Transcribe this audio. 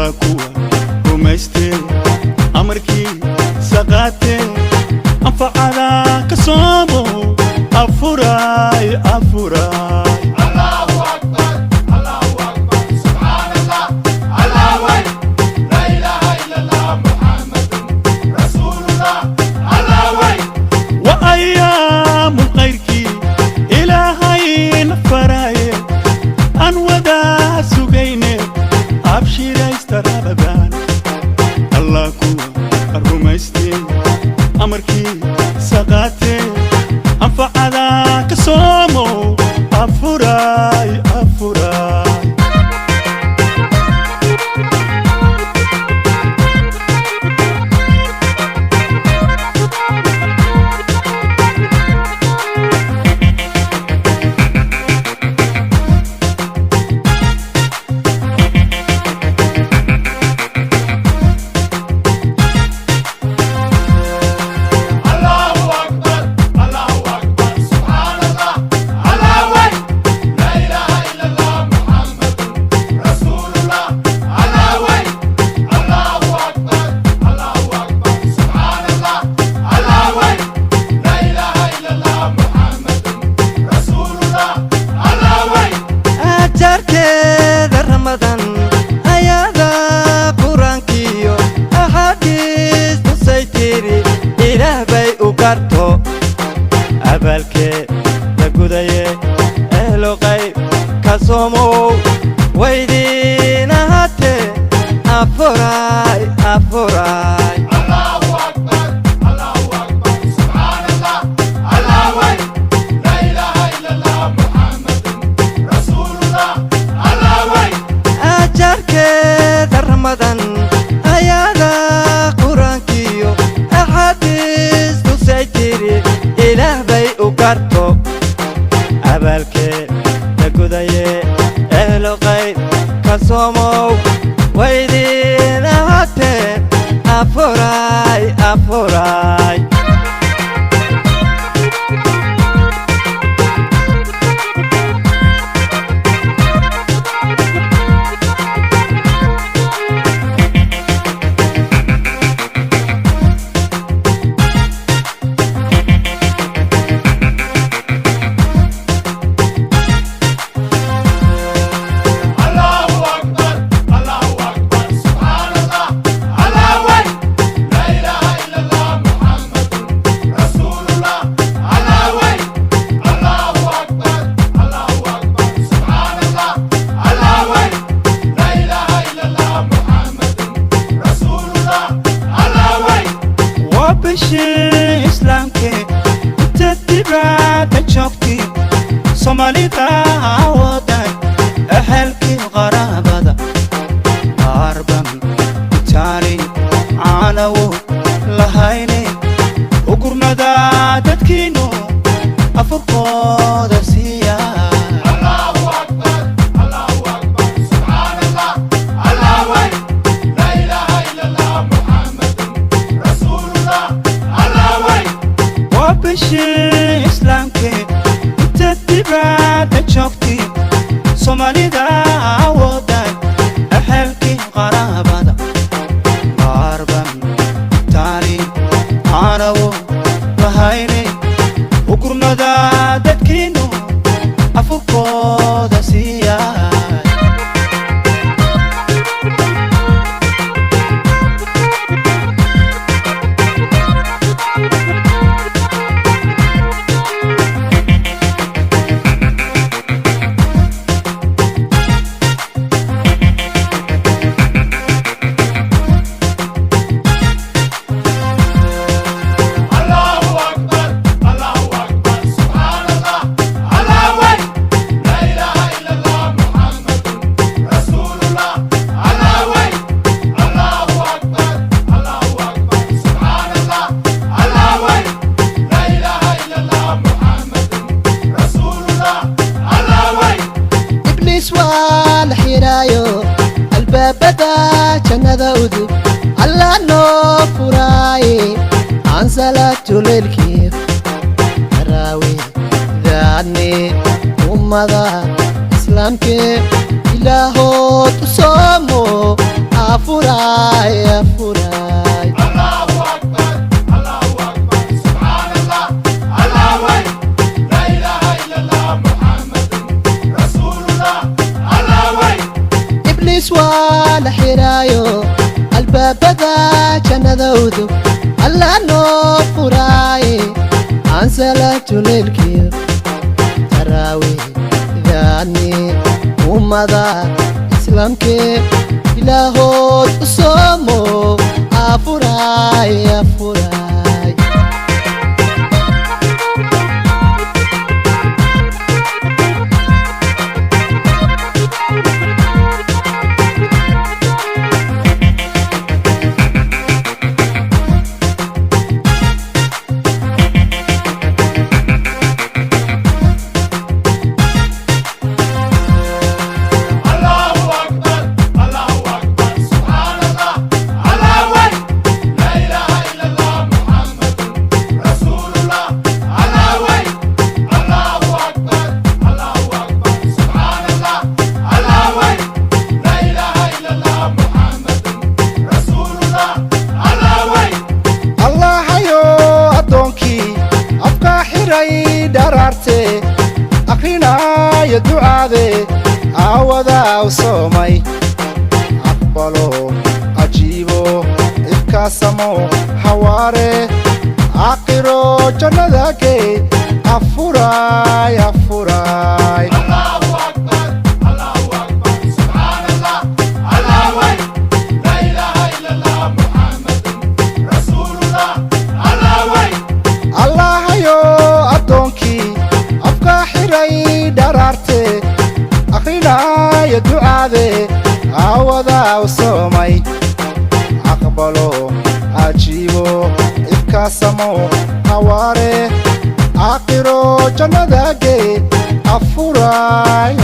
Allah kuwa rumaystee, amarkii saqaatee, anfacada ka soomo, afuray, afuray. الله أكبر، الله أكبر، سبحان الله، الله لا إله إلا الله، محمد رسول الله، الله. Wa ayaamu khayrkii Ilaahayna faraaye, aan wadaa sugayne, abshiraysta Ramadaan. Allah kuwa rumaystee, amarkii saqaatee, anfacada ka soomo, afuray, afuray. الله أكبر، الله أكبر، سبحان الله، الله لا إله إلا الله، محمد رسول الله، الله. الله أكبر، الله أكبر، سبحان الله، الله لا إله إلا الله، محمد رسول الله، الله. Ajaarkeeda Ramadan ayada Qur-aankiyo axaadiis tusay tiri, Ilaah bay u garto abaalkeeda gudaye. Ehlo qayb ka soomow, waydiin ahaatee, afuray, afuray. الله أكبر، الله أكبر، سبحان الله، الله لا إله إلا الله، محمد رسول الله، الله. Ajaarkeeda Ramadan ayada Qur-aankiyo axaadiis tusay tiri, Ilaah bay u garto abaalkeeda gudaye. Ehlo qayb ka soomow, waydiin ahaatee, afuray, afuray. الله أكبر، الله أكبر، سبحان الله، الله لا إله إلا الله، محمد رسول الله، الله. الله أكبر، الله أكبر، سبحان الله، الله لا إله إلا الله، محمد رسول الله، الله. Waa bishii Islaamkee, inta dibadda joogtay, Soomaalida wadan, ehelkii, qaraabada, qaarban itaali caanawo lahayne, u gurmada dadkiinu, afurkooda siiya. الله أكبر، الله أكبر، سبحان الله، الله لا إله إلا الله، محمد رسول الله، الله. Waa bishii Islaamkee, inta dibadda joogtay, Soomaalida wadan, ehelkii, qaraabada, qaarban itaali caanawo lahayne, u gurmada dadkiinu, afurkooda siiya. الله أكبر، الله أكبر، سبحان الله، الله لا إله إلا الله، محمد رسول الله، الله. الله أكبر، الله أكبر، سبحان الله، الله لا إله إلا الله، محمد رسول الله، الله. Ibliis waa la xiraayo, albaabada jannada udub Alla noo furaaye, aan salaatu leylkii taraawi daadne, ummada Islaamkee ilaahood u soomo. Jannada udug Alla noo furaaye, aan salaatuleylkiyo taraawiixdaani ummada islaamkee ilaahood u soomo. Afuraay, afuraay. الله أكبر، الله أكبر، سبحان الله، الله لا إله إلا الله، محمد رسول الله، الله الله أكبر، الله أكبر، سبحان الله، الله لا إله إلا الله، محمد رسول الله، الله. Allahayo addoonkii afkaa xiray dharaarte akhrinaayo ducaade aawadaa u soomay, aqbalo, ajiibo, ifkaasamo hawaare, aakhiro jannada gey. Afuray, afuray. الله أكبر، الله أكبر، سبحان الله، الله لا إله إلا الله، محمد رسول الله، الله. Allahayo addoonkii afkaa xiray dharaarte akhrinaayo ducaade aawadaa u soomay, aqbalo, ajiibo, ifkaasamo hawaare, aakhiro jannada gey. Afuray,